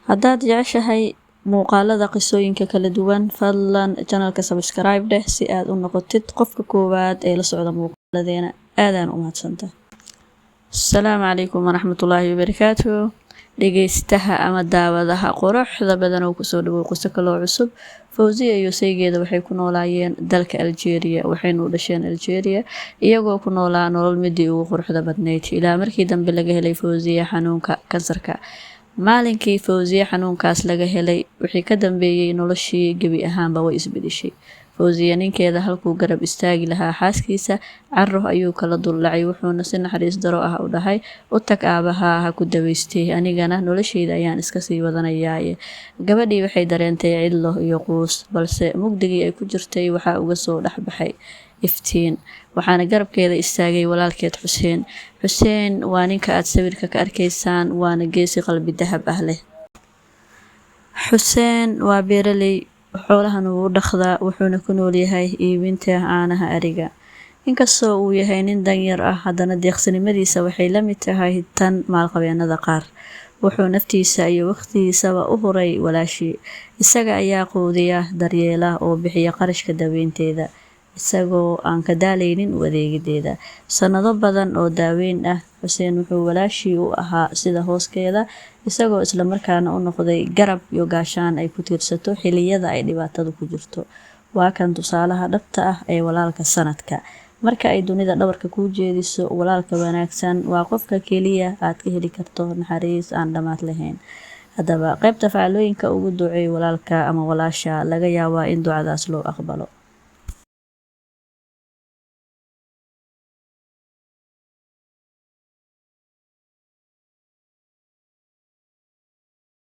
Haddaad jeceshahay muuqaalada qisooyinka kala duwan, fadlan channelka subscribe dheh si aad u noqotid qofka koowaad ee la socda muuqaaladeena. Aadaan u mahadsantahay. Asalaamu calaykum waraxmatullaahi wabarakaatu. Dhegeystaha ama daawadaha quruxda badan oo kusoo dhawow qiso kaloo cusub. Fawziya iyo saygeeda waxay ku noolaayeen dalka Algeria, waxayna u dhasheen Algeria, iyagoo ku noolaa nolol midii ugu quruxda badnayd, ilaa markii dambe laga helay Fawziya xanuunka kansarka. Maalinkii Fawziya xanuunkaas laga helay wixii ka dambeeyey, noloshii gebi ahaanba way isbedeshay. Fawziya ninkeeda halkuu garab istaagi lahaa xaaskiisa, caro ayuu kala duldhacay, wuxuuna si naxariis daro ah u dhahay: "U tag aabahaa ha ku daweystay, anigana nolosheyda ayaan iska sii wadanayaaye." Gabadhii waxay dareentay cidlo iyo quus, balse mugdigii ay ku jirtay waxaa uga soo dhexbaxay iftiin, waxaana garabkeeda istaagay walaalkeed Xuseen. Xuseen waa ninka aad sawirka ka arkaysaan, waana geesi qalbi dahab ah leh. Xuseen waa beeraley, xoolahan wuu dhaqdaa, wuxuuna ku noolyahay iibinta caanaha ariga. Inkastoo uu yahay nin danyar ah, haddana deeqsinimadiisa waxay la mid tahay tan maalqabeennada qaar. Wuxuu naftiisa iyo waqtigiisaba u huray walaashii. Isaga ayaa quudiya, daryeela oo bixiya qarashka daweynteeda, isagoo aan ka daalaynin u adeegideeda. Sanado badan oo daaweyn ah, Xuseen wuxuu walaashii u ahaa sida hooskeeda, isagoo islamarkaana u noqday garab iyo gaashaan ay ku tiirsato xilliyada ay dhibaatadu ku jirto. Waa kan tusaalaha dhabta ah ee walaalka sanadka. Marka ay dunida dhabarka kuu jeediso, walaalka wanaagsan waa qofka keliya aad ka heli karto naxariis aan dhammaad lahayn. Haddaba, qaybta faallooyinka ugu duceey walaalka ama walaasha, laga yaabaa in ducadaas loo aqbalo.